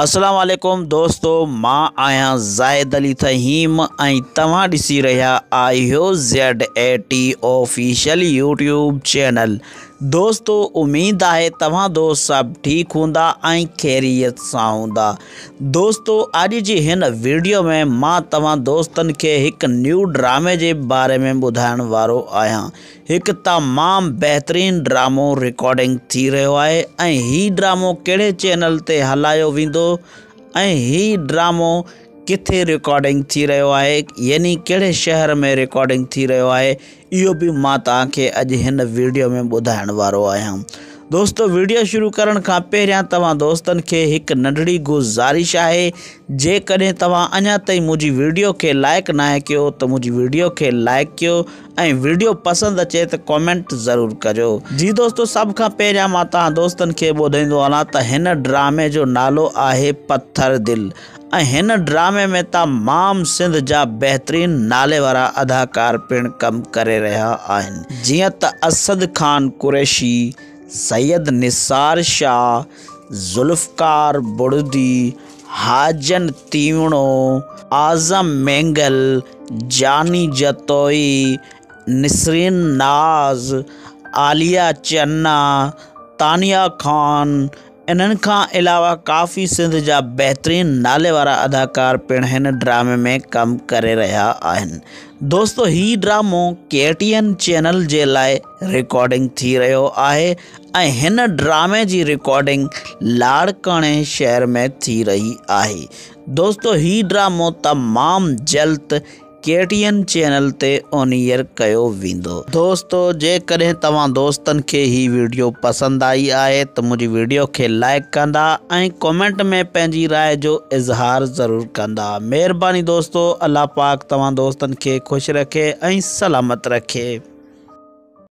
اسلام عليڪم دوستو مان آهيان زاهد علي ٿهيم ۽ توهان ڏسي رهيا آهيو Z A T official YouTube channel دوستو اميد آهي توهان دوست سڀ ٺيڪ هوندا ۽ خيريت سان هوندا دوستو اڄ جي هن ويڊيو ۾ مان توهان دوستن کي هڪ نيو ڊرامي جي باري ۾ ٻڌائڻ وارو آهيان هڪ تمام بهترين ڊرامو رڪارڊنگ ٿي رهيو آهي ۽ هي ڊرامو ڪهڙي چينل تي هلايو ويندو ۽ هي ڊرامو ڪٿي رڪارڊنگ ٿي رهيو آهي يعني ڪهڙي شهر ۾ رڪارڊنگ ٿي رهيو آهي اهو به مان توهان کي اڄ هن ويڊيو ۾ ٻڌائڻ وارو آهيان. دوستو ويڊيو شروع ڪرڻ کان پهريان توهان دوستن کي هڪ ننڍڙي گذارش آهي جيڪڏهن توهان اڃا تائين منهنجي ويڊيو کي لائڪ ناهي ڪيو ته منهنجي ويڊيو کي لائڪ ڪيو ۽ ويڊيو پسند اچي ته ڪامينٽ ضرور ڪجو. جي دوستو سڀ کان پهريان مان توهان دوستن کي ٻڌائيندو هلان ته هن ڊرامي جو نالو آهي پٿر دل ۽ هن ڊرامي ۾ تمام سنڌ جا بهترين نالي وارا اداڪار پڻ ڪم ڪري رهيا آهن جيئن ته اسد خان قريشي، سيد نثار شاهه، ذوالفقار بڙدي، حاجن تيوڻو، اعظم مينگل، جاني جتوئي، نسرين ناز، عاليه چنا، تانيا خان انهن کان علاوه ڪافي سنڌ جا بهترين نالي وارا اداڪار پڻ هن ڊرامي ۾ ڪم ڪري رهيا آهن. دوستو هي ڊرامو ڪي ٽي اين چينل جي لاء رڪارڊنگ ٿي رهيو آهي ۽ هن ڊرامي جي رڪارڊنگ لاڙڪاڻي شهر ۾ ٿي رهي آهي. دوستو هي ڊرامو تمام جلد ڪي ٽي اين چينل تي آن ايئر ڪيو ويندو. دوستو جيڪڏهن توهان دوستن کي هي ويڊيو پسند آئي آهي ته منهنجي ويڊيو کي لائيڪ ڪندا ۽ ڪمينٽ ۾ پنهنجي راء جو اظهار ضرور ڪندا مهرباني دوستو الله پاڪ توهان دوستن کي خوش رکي ۽ سلامت رکي.